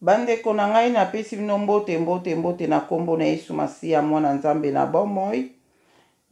Bandeko na ngai, napesi bino mbote, mbote, mbote na nkombo na Yesu Masiya, mwana Nzambe na bomoi.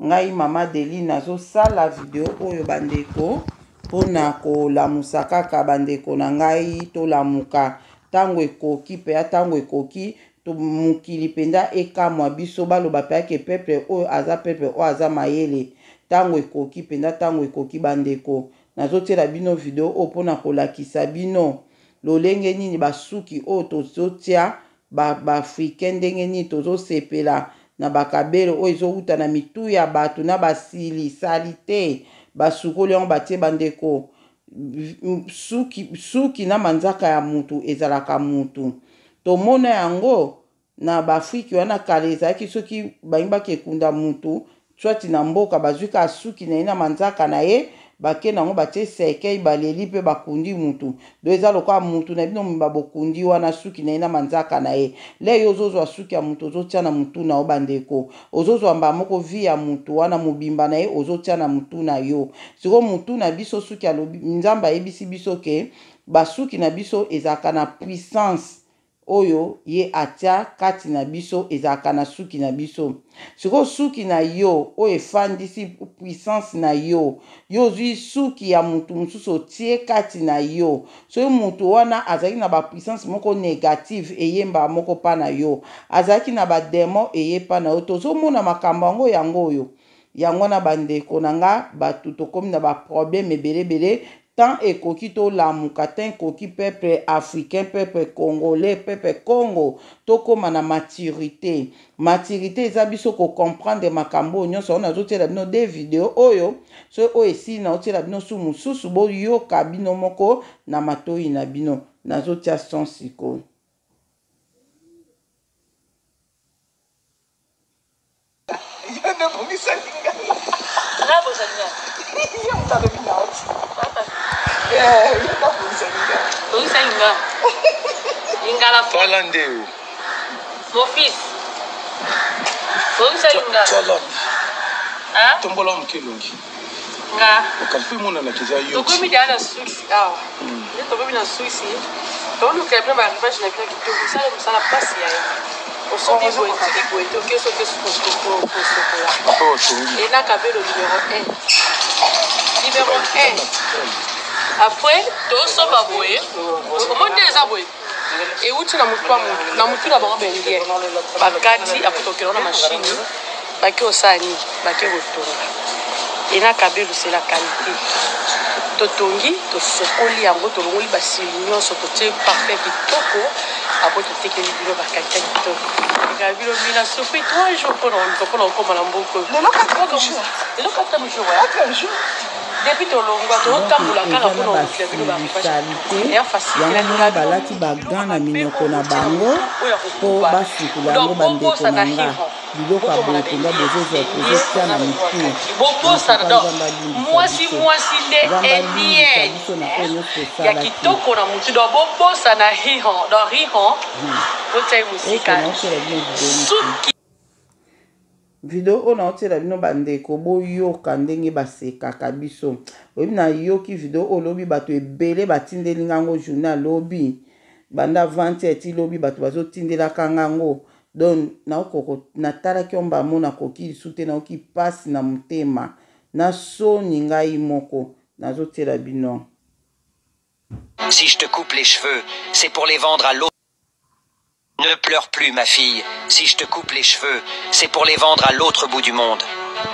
Ngai Mama Deline nazosala video oyo bandeko mpo na kolamusa kaka bandeko na ngai, tolamuka ntango ekoki mpenza, ntango ekoki to mokili mpenza ekamwa biso, baloba mpenza ke peuple oyo aza peuple oyo aza mayele. Ntango ekoki mpenza, ntango ekoki bandeko. Nazotiela bino video oyo mpo na kolakisa bino lolenge nini basuki oyo tozotia ba ba-africain, ndenge nini tozosepela na bakabelo oyo ezowuta na mitu ya bato na basili salite basukoli yango batie. Bandeko, suki, suki na manzaka ya mutu ezalaka mutu. Tomona yango na baafrike wana kala, ezalaki soki balingi bakekunda mutu soit na mboka, bazwi kaka suki na ye na manzaka na ye, bake nango, batie cercueil, baleli mpe bakundi mutu. Do eza lokola mutu na bino mobimba bokundi wana, suki na ye na manzaka na ye. Le yo ozozwa suki ya mutu, ozotia na mutu na yo. Bandeko, ozozwa mbala moko vie ya mutu wana mobimba na ye, ozotia na mutu na yo. Sikoyo mutu na biso, suki, alobi Nzambe ayebisi biso ke basuki na biso ezalaka na puissance oyo ye atia kati na biso, ezalaka na suki na biso. Sikoyo suki na yo oyo efandisi puissance na yo, yo ozwi suki ya mutu mosusu, otie kati na yo. Soki mutu wana azalaki na bapuissance moko négative, eyemba moko mpa na yo, azalaki na badémon, eye mpa na yo. Tozomona makambo yango, yango oyo, yango wana. Bandeko na nga, bato tokómi na baproblème ebele ebele. Temps ekoki tolamuka, temps ekoki, peuple africain, peuple congolais, peuple Congo, tokóma na maturité. Maturité eza biso kocomprendre makambo oyo nyonso. Oyo nazotiela bino de video oyo, soki oyo esili, naotiela bino su mosusu, boyoka bino moko na matoi na bino. Nazotia son sikoyo. Yo nde obongisaki ngai. Nga bosani ngai. Ye moto alobi na oti. Yo nde obongisaki ngai. Bongisaki nga. Lingala. Tala nde yo. Mon fils. Bongisaki nga. Tala. Hein? Tombola moke elongi. Nga. Okazi mpe emonanaka eza yo. Tokomi deja na suksi awa. Nde tokomi na suksi. Toluka bino ba arrivage na bino kitoko. Mosala mosala mpasi ya yo. Osoki boye, tiki boye, toke soki kosokola. Apo otongi. Ena kabelo numéro 1. Numéro 1. Après, tosomba boye. Omoni nde eza boye. Euti na motu ya motu, na motu na bango baindien bakati. Après tokende na machine, bake osala nini? Bake kotonga. Ena kabelo, c'est la qualité. Totongi, tosokoli yango, tolongoli basili nyonso, totie parfum kitoko. Après totekeli bino baqualité ya kitoko. Ekaka bino mina souffri 3 jours mpona koluka, mpona kokóma na mboka oyo. Lelo quatrième jour. Lelo quatrième jour, ouais. Quatrième jour. Depuis tolongwa, tozotambola kaka Eza na mpona kolukela bino basili salite eya facilité. Yango moni balati bagants na minoko na bango mpo basukola yango. Bandeko na nga, biloko ya boye mpenza bozozwa, tozotia na mitu. Bobosana donc mwasi, mwasi nde Nzambe alimbisa indienne biso na oyo nyonso ya tosalaki. kitoko na mutu. Donc bobosana rihon, donc rihon botia ye mosika. Oko naotiela bino video mosusu. Suki. Video oyo naotiela bino, bandeko, boyoka ndenge basekaka biso. Oyebi, nayoki video oyo lobi, bato ebele batindeli nga yango. Journée alobi, banda avant-hier ti lobi, bato bazotindelaka nga yango. Donc naokoko natalaki yo mbamo, nakoki lisu te, nayoki mpasi na motema na soni ngai moko. Nazotiela bino. Si je te coupe les cheveux, c'est pour les vendre à l'autre. Ne pleure plus, ma fille. Si je te coupe les cheveux, c'est pour les vendre à l'autre bout du monde.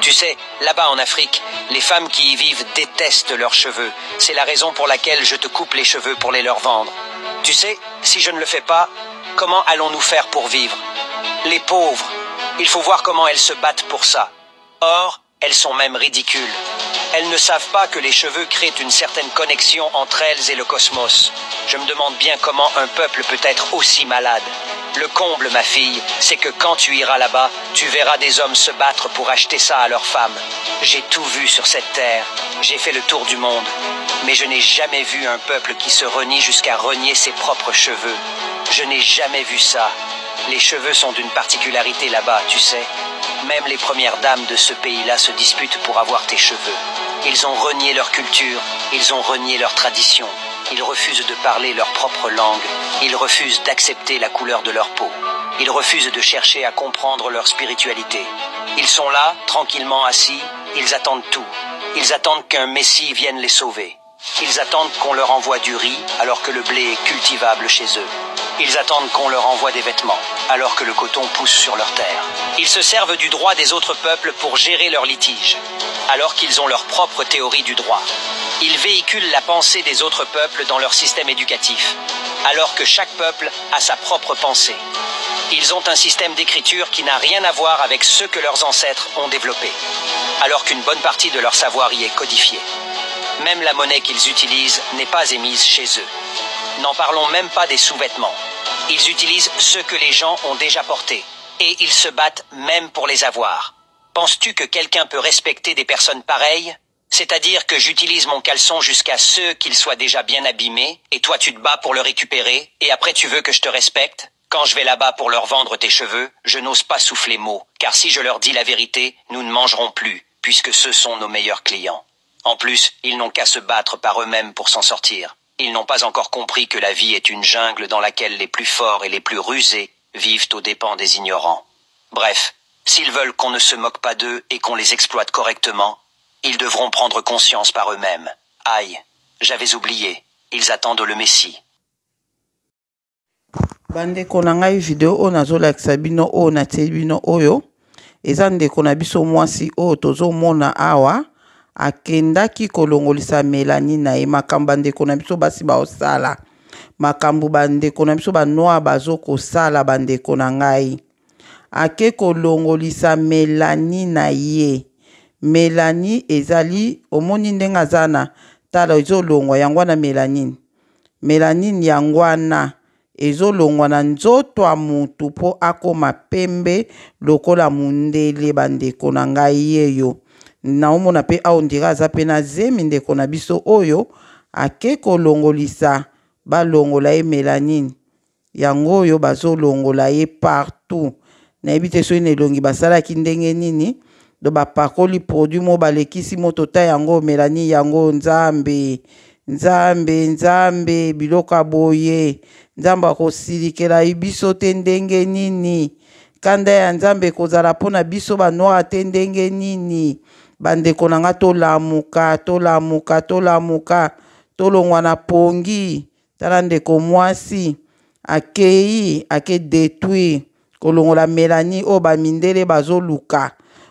Tu sais, là-bas en Afrique, les femmes qui y vivent détestent leurs cheveux. C'est la raison pour laquelle je te coupe les cheveux pour les leur vendre. Tu sais, si je ne le fais pas, comment allons-nous faire pour vivre? Les pauvres, il faut voir comment elles se battent pour ça. Or, elles sont même ridicules. Elles ne savent pas que les cheveux créent une certaine connexion entre elles et le cosmos. Je me demande bien comment un peuple peut être aussi malade. Le comble, ma fille, c'est que quand tu iras là-bas, tu verras des hommes se battre pour acheter ça à leurs femmes. J'ai tout vu sur cette terre. J'ai fait le tour du monde. Mais je n'ai jamais vu un peuple qui se renie jusqu'à renier ses propres cheveux. Je n'ai jamais vu ça. Les cheveux sont d'une particularité là-bas, tu sais. Même les premières dames de ce pays-là se disputent pour avoir tes cheveux. Ils ont renié leur culture, ils ont renié leur tradition. Ils refusent de parler leur propre langue. Ils refusent d'accepter la couleur de leur peau. Ils refusent de chercher à comprendre leur spiritualité. Ils sont là, tranquillement assis, ils attendent tout. Ils attendent qu'un Messie vienne les sauver. Ils attendent qu'on leur envoie du riz alors que le blé est cultivable chez eux. Ils attendent qu'on leur envoie des vêtements alors que le coton pousse sur leur terre. Ils se servent du droit des autres peuples pour gérer leurs litiges, alors qu'ils ont leur propre théorie du droit. Ils véhiculent la pensée des autres peuples dans leur système éducatif, alors que chaque peuple a sa propre pensée. Ils ont un système d'écriture qui n'a rien à voir avec ceux que leurs ancêtres ont développé, alors qu'une bonne partie de leur savoir y est codifiée. Même la monnaie qu'ils utilisent n'est pas émise chez eux. N'en parlons même pas des sous-vêtements. Ils utilisent ceux que les gens ont déjà portés, et ils se battent même pour les avoir. Penses-tu que quelqu'un peut respecter des personnes pareilles C'est-à-dire que j'utilise mon caleçon jusqu'à ce qu'il soit déjà bien abîmé, et toi tu te bats pour le récupérer, et après tu veux que je te respecte Quand je vais là-bas pour leur vendre tes cheveux, je n'ose pas souffler mot, car si je leur dis la vérité, nous ne mangerons plus, puisque ce sont nos meilleurs clients. En plus, ils n'ont qu'à se battre par eux-mêmes pour s'en sortir. Ils n'ont pas encore compris que la vie est une jungle dans laquelle les plus forts et les plus rusés vivent aux dépens des ignorants. Bref, s'ils veulent qu'on ne se moque pas d'eux et qu'on les exploite correctement, ils devront prendre conscience par eux-mêmes. Aïe, j'avais oublié, ils attendent le Messie. Bandeko na ngai, video oyo nazolakisa bino, oyo natieli bino oyo, eza ndeko na biso mwasi oyo tozomona awa akendaki kolongolisa mélanine na ye. Makambo bandeko na biso basi baosala, makambo bandeko na biso banoir bazokosala, bandeko na ngai, ake kolongolisa mélanine na ye. Mélanine ezali, omoni ndenge aza na, tala, ezolongwa yango wana mélanine. Mélanine yango wana ezolongwa na nzoto ya mutu mpo akóma pembe lokola mundele. Bandeko na ngai, yeyo naomona mpe awa on dirait aza mpe na zemi. Ndeko na biso oyo ake kolongolisa, balongola ye mélanine yango oyo bazolongola ye partout. Nayebi te soki na elongi basalaki ndenge nini, do bapakoli produit mo balekisi moto ta yango mélanine yango. Nzambe, Nzambe, Nzambe, biloko ya boye, Nzambe akosilikela biso te ndenge nini? Kanda ya Nzambe ekozala mpona biso banoir te ndenge nini? Bandeko na nga, tolamuka, tolamuka, tolamuka, tolongwa na pongi. Tala ndeko mwasi akei, ake détruire, kolongola mélanine oyo bamindele bazoluka,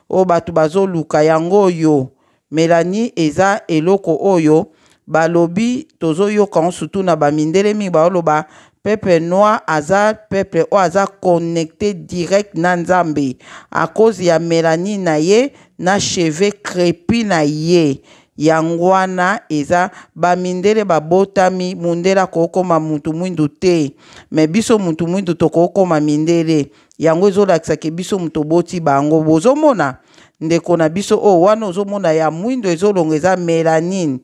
oyo bato bazoluka yango oyo. Mélanine eza eloko oyo balobi, tozoyoka ngo surtout na bamindele mingi, baoloba peuple noir aza peuple oyo aza connecté direct na Nzambe à cause ya mélanine na ye na cheveux crépus na ye. Yango wana eza bamindele babotami, mundele akokoma mutu mwindu te, mais biso mutu mwindu tokokoma mindele. Yango ezolakisaka biso moto oboti bango. Bozomona ndeko na biso oyo wana, ozomona ya mwindo ezolonga, eza mélanine.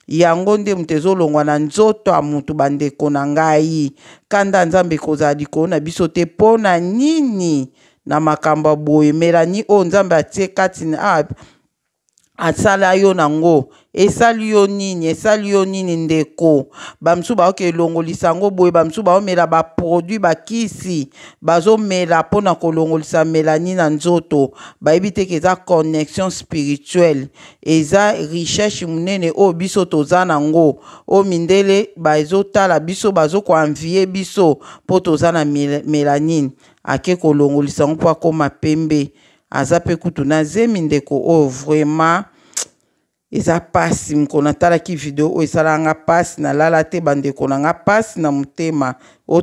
Yango nde moto ezolongwa na nzoto ya motu. Bandeko na ngai, kanda Nzambe ekozala likolo na biso te mpo na nini na makambo ya boye? Mélanine oyo Nzambe atie kati na asala yo nango, esali yo nini? Esali yo nini, ndeko? Bamisusu baoki elongolisa yango boye, bamisusu baomela baproduit, bakisi bazomela mpona kolongolisa mélanine na nzoto. Bayebi te ke eza connexion spirituelle, eza richesse monene oyo biso toza nango, oyo mindele bazotala biso, bazokoenvier biso mpo toza na mélanine. Ake kolongolisa yango mpo akóma pembe. Aza mpe kutu na zemi ndeko oyo. Vraiment eza pasi. Mokolo natalaki video oyo, esalaka nga pasi, nalala te, bandeko na nga, pasi na motema.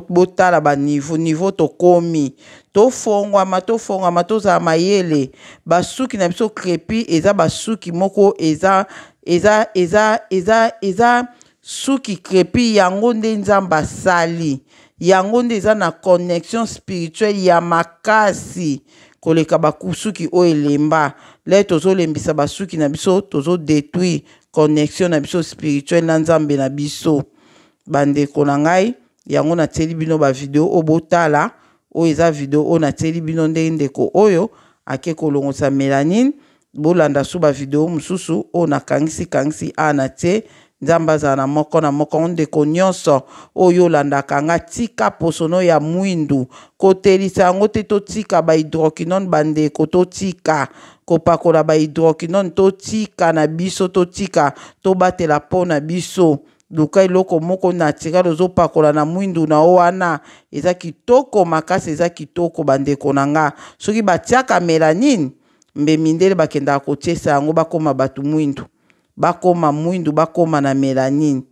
Botala baniveau, niveau tokomi. Tofongwama, tofongwama, tozala mayele. Basuki na biso crépus eza basuki moko eza suki crépus. Yango nde Nzambe asali yango, nde eza na connexion spirituelle ya makasi koleka basuki oyo elemba. Le tozolembisa basuki na biso, tozodétruire connexion na biso spirituelle na Nzambe na biso. Bandeko na ngai, yango natieli bino bavideo oyo botala. Oyo eza video oyo natieli bino ndenge ndeko oyo ake kolongosa mélanine. Bolanda su bavideo mosusu oyo nakangisi kangisi awa, natie. Nzambe azala na moko na moko. Ndeko nyonso oyo olandaka nga, tika posono ya mwindu, kotelisa yango te. Totika ba hydroquinone, bandeko, totika kopakola ba hydroquinone, totika na biso, totika, tobatela mpo na biso. Luka eloko moko naturel ozopakola na mwindu na yo wana, eza kitoko makasi, eza kitoko, bandeko na nga. Soki batiaka mélanine, mbe mindele bakendaka kotiesa yango, bakóma bato mwindu, bakóma mwindu, bakóma na mélanine.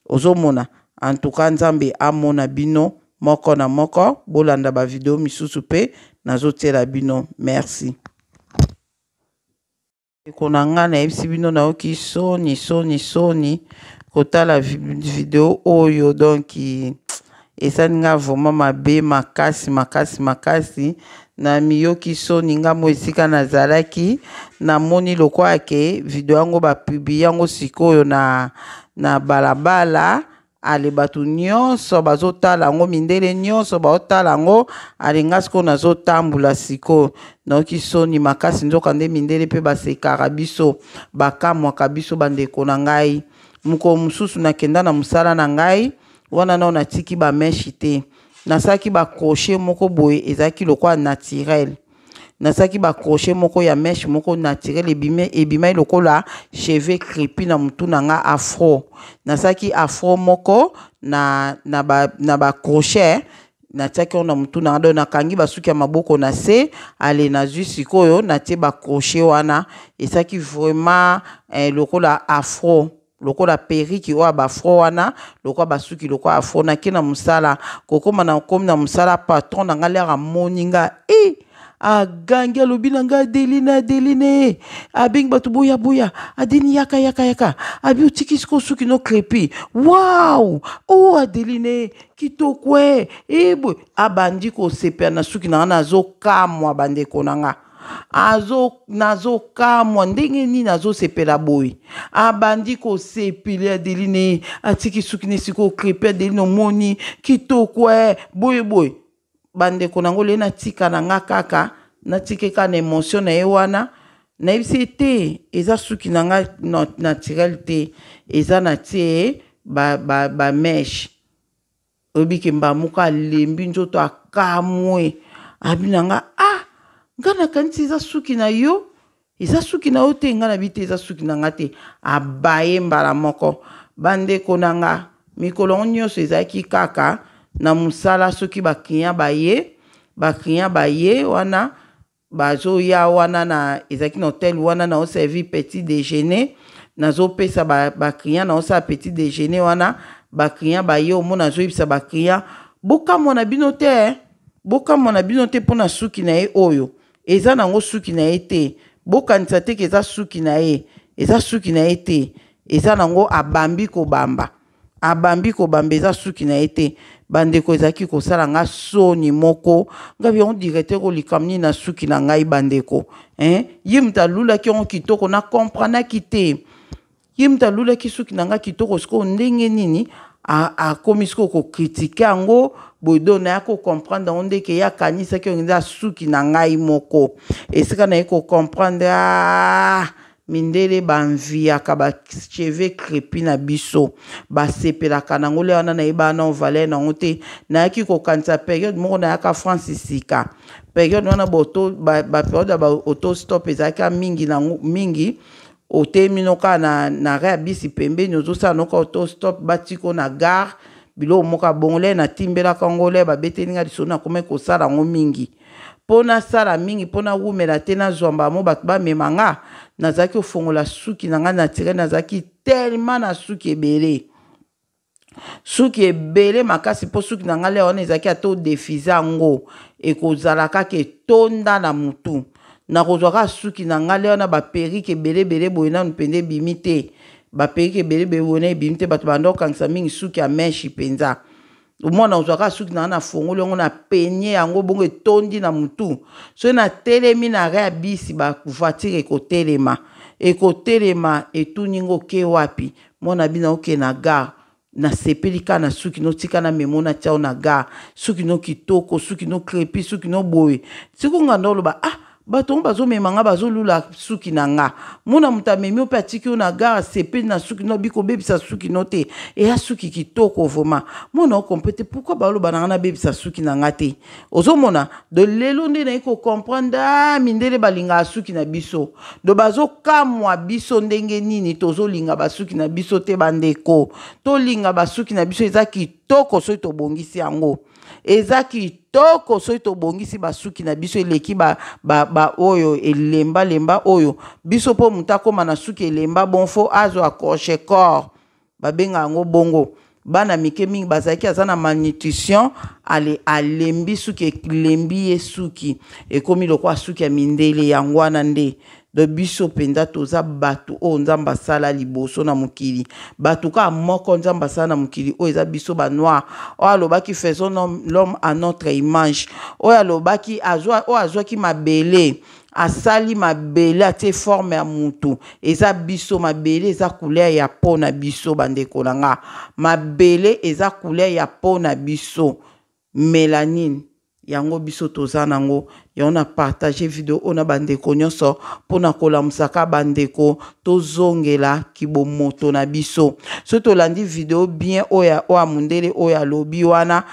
Ozomona, en tout cas Nzambe amona bino moko na moko. Bolanda bavideo misusu mpe nazotiela bino. Merci, ndeko na ngai. Nayebisi bino, nayoki soni, soni, soni kotala video oyo. Donc esali nga vraiment mabe makasi, makasi, makasi. Na miyoki soni nga mo esika nazalaki. Namoni lokola ke video yango bapublier yango sikoyo na balabala. Ale, bato nyonso bazotala yango, mindele nyonso baotala yango. Ale, nga sikoyo nazotambola sikoyo, nayoki soni makasi. Nzoka nde mindele mpe basekaka biso, bakamwaka biso. Bandeko na ngai, mokolo mosusu nakenda na mosala na ngai wana, nao natiki bamèches te. Nasalaki bacrochet moko boye, ezalaki lokola naturel. Nasalaki bacrochet moko ya mèche moko naturel, ebimai lokola cheveux crépus na motu na nga, afro. Nasalaki afro moko na bacrochet, natiaki yango na motu na nga. Donc nakangi basuki ya maboko na se. Ale, nazwi sikoyo, natie bacrochet wana, esalaki vraiment lokola afro, lokola perruque oyo ya baafro wana, lokola basuki lokola afro. Nake na mosala, kokóma na komi na mosala, patron na nga lere amoni nga e agangi, alobi na ngai: "Adeline, Adeline!" Abengi bato: "Boya, boya, Adeline, yaka, yaka, yaka!" Abi: "Otiki siko suki no crépus, wow! O oh, Adeline, kitoko e eboye." Abandi kosepela na suki na nga. Nazokamwa, bandeko na nga, nazokamwa ndenge nini azosepela boye. Abandi kosepela: "Adeline atiki suki na esika ocrépus. Adeline, omoni kitoko e boye boye." Bandeko nango, le natika na nga kaka, natiki kaka na émotion na ye wana. Nayebisi ye te, eza suki na nga naturel te, eza na tie bamèches. Oyebi ke mbamuka alembi nzoto, akamwe, abi na nga: "Ah, nga nakanisi eza suki na yo, eza suki na yo te." Nga nabi te, eza suki na nga te. Abaye mbala moko. Bandeko na nga, mikolo yango nyonso ezalaki kaka na mosala. Soki baclient baye, baclient baye wana, bazoya wana na ezalaki na hotel wana, naoservi petit déjeuner, nazopesa baclient, naosala petit déjeuner wana, baclient baye, omona azoyebisa baclient: "Bokamwa na bino te, bokamwa na bino te mpo na suki na ye oyo, eza nango suki na ye te. Bokanisa te ke eza suki na ye, eza suki na ye te, eza nango abambi kobamba, abambi kobamba, eza suki na ye te." Bandeko, ezalaki kosala nga soni moko. Ngabi yango directeur kolikambo nini na suki na ngai, bandeko, hein? Ye moto alulaki yango kitoko, na comprenaki te. Ye moto alulaki suki na ngai kitoko, sikoyo ndenge nini akomi sikoyo kocritiquer yango boye? Do naya kocomprendre yango ndeke ye akanisaki yango eza suki na ngai moko. Esika naye kocomprendre, ah, mindele banviaka bacheveux crépus na biso, basepelaka nango. Le wana nayebaka na valeur nango te. Nayaki kokanisa période moko nayaka France sika. Période wana bapériode ya baautostop ezalaki mingi nango mingi. Otemi no kaka na arrêt ya bisi pembeni, ozosala noka autostop, batiko na gare, biloko moko ya bongo. Le natimbelaka yango, le babeteli nga lisolo, nakomi kosala yango mingi mpo nasala mingi, mpo nawumela te, nazwa mbamo bato bamema nga. Nazalaki kofongola suki na ngai naturel, nazalaki tellement na suki ebele, suki ebele makasi, mpo suki na ngai le wana ezalaki ata odéfriser yango, ekozala kaka etonda na mutu. Nakozwa kaka suki na ngai le wana, baperruque ebele ebele boye, nanu mpenza ebimi te, baperruque ebele ebele boye na ebimi te. Bato banda kokangisa mingi suki ya mèche mpenza. Omona, ozwaka suki na nga, nafongoli yango, na peigner yango bongo, etondi na mutu. Soki natelemi na arrêt ya bisi, bavoiture ekotelema, ekotelema, etuni ngo: "Oke wapi?" Mwana bino: "Oke na gare." Nasepeli kaka na suki notika na memo, natia na gare, suki no kitoko, suki no crépus, suki no boye. Siko nga nda oloba: "Ah, Bato yango bazomema nga, bazolula suki na nga. Mona moto amemi yo mpe atiki yo na gare, asepeli na suki no, bikobebisa suki no te. Eya suki kitoko vraiment. Mona okompe te pourquoi baloba na nga nabebisa suki na nga te. Ozomona de lelo nde naye kocomprendre, ah, mindele balingaka suki na biso. Do bazokamwa biso ndenge nini tozolinga basuki na biso te. Bandeko, tolinga basuki na biso, eza kitoko soki tobongisi yango. Eza kitoko soki tobongisi basuki na biso, eleki ba, ba, ba oyo elembalemba oyo biso. Mpo moto akóma na suki elemba, bon, fo azwa crochet-corps, babenga yango bongo. Bana mike mingi bazalaki aza na malnutrition, ale alembi suki, elembi ye suki, ekomi lokola suki ya mindele. Yango wana nde do biso mpenza toza bato oyo Nzambe asala liboso na mokili. Bato kaka moko Nzambe asala na mokili oyo eza biso banoir. Oyo alobaki: "Faisons l'homme à notre image." Oyo alobaki, oyo azwaki mabele, asali mabele, atie forme ya mutu, eza biso. Mabele eza couleur ya peau na biso. Bandeko na nga, mabele eza couleur ya peau na biso, mélanine. Yango biso toza nango. Yango na partage video oyo na bandeko nyonso mpona kolamusaka bandeko, tozongela kibomoto na biso. Soki tolandi video bien, oyo ya mondele oyo alobi wana,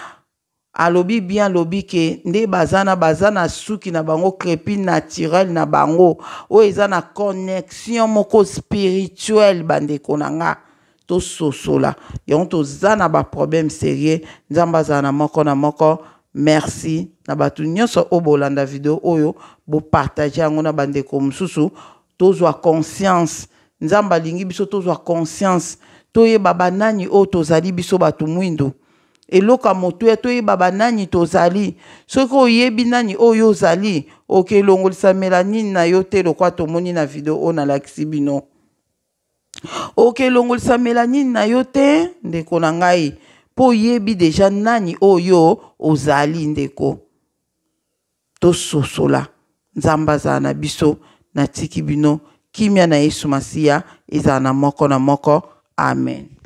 alobi bien, alobi ke nde baza na suki na bango crépus naturel na bango, oyo eza na connexion moko spirituelle. Bandeko na nga, tososola yango. Toza na baproblème sérieux. Nzambe azala na moko na moko. Merci na bato nyonso oyo bolanda video oyo, bopartage yango na bandeko mosusu. Tozwa conscience. Nzambe alingi biso tozwa conscience, toyeba banani oyo tozali. Biso bato mwindu, eloko ya motuya, toyeba banani tozali. Soki oyebi nani oyo ozali, okelongolisa mélanine na yo te. Lokwa tomoni na video oyo nalakisi bino, okelongolisa mélanine na yo te, ndeko na ngai, mpo oyebi déjà nani oyo ozali. Ndeko, tososola. Nzambe azala na biso. Natiki bino kimia na Yesu Masiya ezala na moko na moko. Amen.